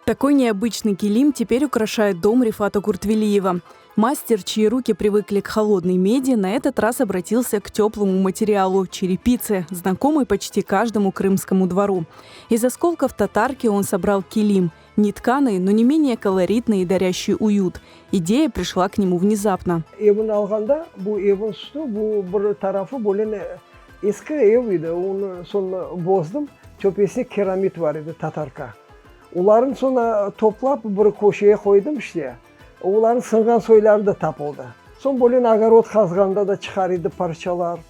Такой необычный килим теперь украшает дом Рифата Куртвелиева. Мастер, чьи руки привыкли к холодной меди, на этот раз обратился к теплому материалу – черепице, знакомой почти каждому крымскому двору. Из осколков татарки он собрал килим – не тканый, но не менее колоритный и дарящий уют. Идея пришла к нему внезапно. Evni alğanda, bu evniñ üstü, bu bir tarafı böyle eski ev edi, onı soñ bozdım, töpesine keramit bar edi, tatarka. Olarnı soñ toplap bir köşeye qoydım işte, olarnıñ sınğan soyları da tapıldı. Soñ böyle ogorod qazğanda da çıqar edi parçalar.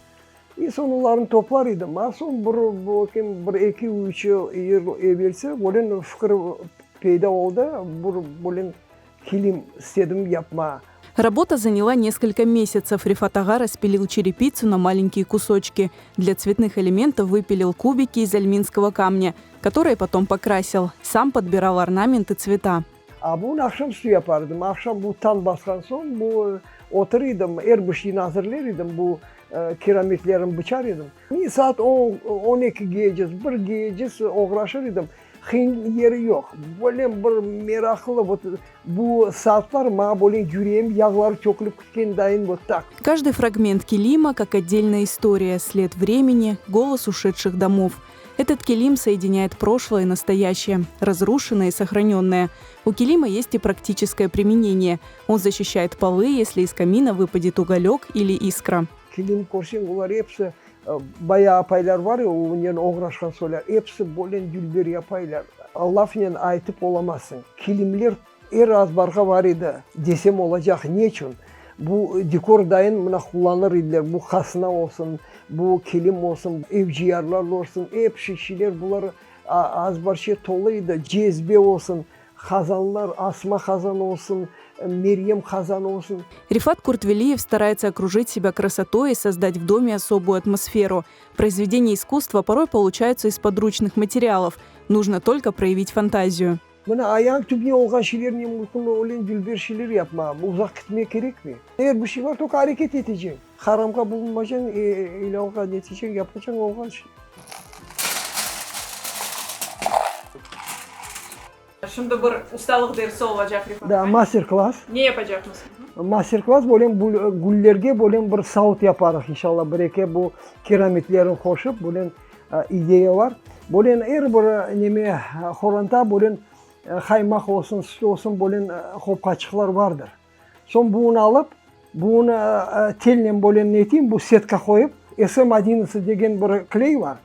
İ soñ olarnı toplar edim. A soñ bir, belki, bir eki, üç yıl evelsi böyle fikir peyda oldı, bir böyle kilim istedim yapma. Работа заняла несколько месяцев. Рифат ağa распилил черепицу на маленькие кусочки. Для цветных элементов выпилил кубики из альминского камня, которые потом покрасил. Сам подбирал орнамент и цвета. A bunı aqşam üstü yapar edim. Aqşam bu tañ basqan soñ bu otur edim, er bir şeyni azırlar edim, bu kirametlerni bıçar edim. Men saat on, on ekigece, birgece oğraşır edim. Qıyın yeri yoq. Böyle bir meraqlı, vot, bu saatlar maña böyle yüreğim yağları tökülip ketken dayın, vot tak. Каждый фрагмент килима, как отдельная история, след времени, голос ушедших домов. Этот килим соединяет прошлое и настоящее, разрушенное и сохраненное. У килима есть и практическое применение. Он защищает полы, если из камина выпадет уголек или искра. Kilim körseñ, olar episi bayağı apaylar bar, onen oğraşqan soylar, episi böyle dülber yapaylar. Lafnen aytıp olamazsıñ. Kilimler er azbarğa bar edi, desem olacaq. Ne içün? Bu dekor dayın mına qullanır ediler, bu qasına olsun, bu kilim olsun, ev ciyarlar olsun, episi şeyler bular azbarça tolu edi, cezbe olsun, qazanlar, asma qazan olsun, meryem qazanı olsun. Рифат Куртвелиев старается окружить себя красотой и создать в доме особую атмосферу. Произведения искусства порой получаются из подручных материалов. Нужно только проявить фантазию. Mına ayaq tübüne olğan şeylernen mümkün öyle dülber şeyler yapma, uzaq ketmek kerekmey. Er bir şey bar, tolko areket eteceñ. Haramğa bulunmacañ, elâlğa neteceñ, yapacañ olğan şey. Şimdi bir ustalıq dersi olacaq, Refat Da, master-klass. Ne yapacaqmız? Master-klass böyle güllerge böyle bir savut yaparıq, inşallah, bir-eki bu keramitlerni qoşıp, böyle ideya bar. Böyle er bir neme qoranta böyle qaymaq olsun, süt olsun, böyle qopqaçıqlar bardır. Soñ bunı alıp, bunı telnen böyle neteyim, bu setka qoyıp, SM odinnadtsat degen bir kley bar,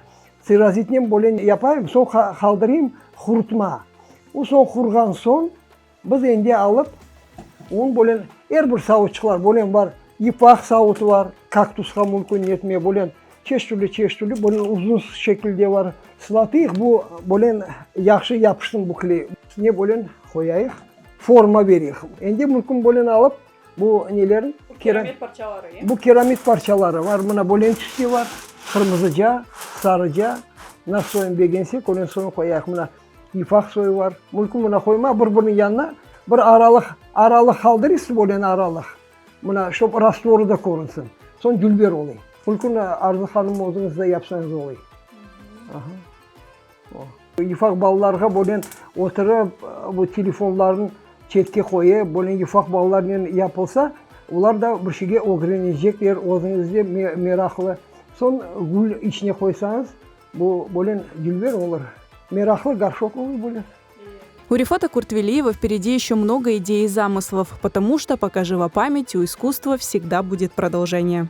tserazitnen böyle yapayım, soñ qaldırayım qurutma. O soñ qurğan soñ, biz endi alıp, onı böyle er bir savutçıqlar böyle bar, yipaq savutı bar, kaktusqa mümkün netme, böyle çeşit türlü, çeşit türlü, böyle uzun şekilde bar. Sılatıyıq, bu böyle yahşı yapışsın bu kley. Ne böyle qoyayıq. Forma bereyik. Endi mümkün bölen alıp, bu nelerin? Keramit parçaları, e? Bu keramit parçaları var. Mına bölen tüste var. Qırmızıca, sarıca. Nasıl soyun begensek, öyle soyun qoyayıq. Mına yufaq soyu var. Mümkün mına qoyma bir-biriniñ yanına bir aralıq, aralıq qaldırıysız, bölen aralıq. Mına, şob rastvorı da körünsin. Soñ dülber olıy. Mümkün Arzı hanım özüñiz de yapsañız olıy. Aha. Yufaq balalarğa bölen oturıp, bu telefonlarnı çetke qoyıp, bölen yufaq balalarnen yapılsa, olar da bir şeyge ögrenecekler, özüñiz de meraqlı. Soñ gül içine qoysañız, bu bölen dülber olur. Meraqlı gorşok olur bölen. У Рифата Куртвелиева впереди еще много идей и замыслов, потому что, пока жива память, у искусства всегда будет продолжение.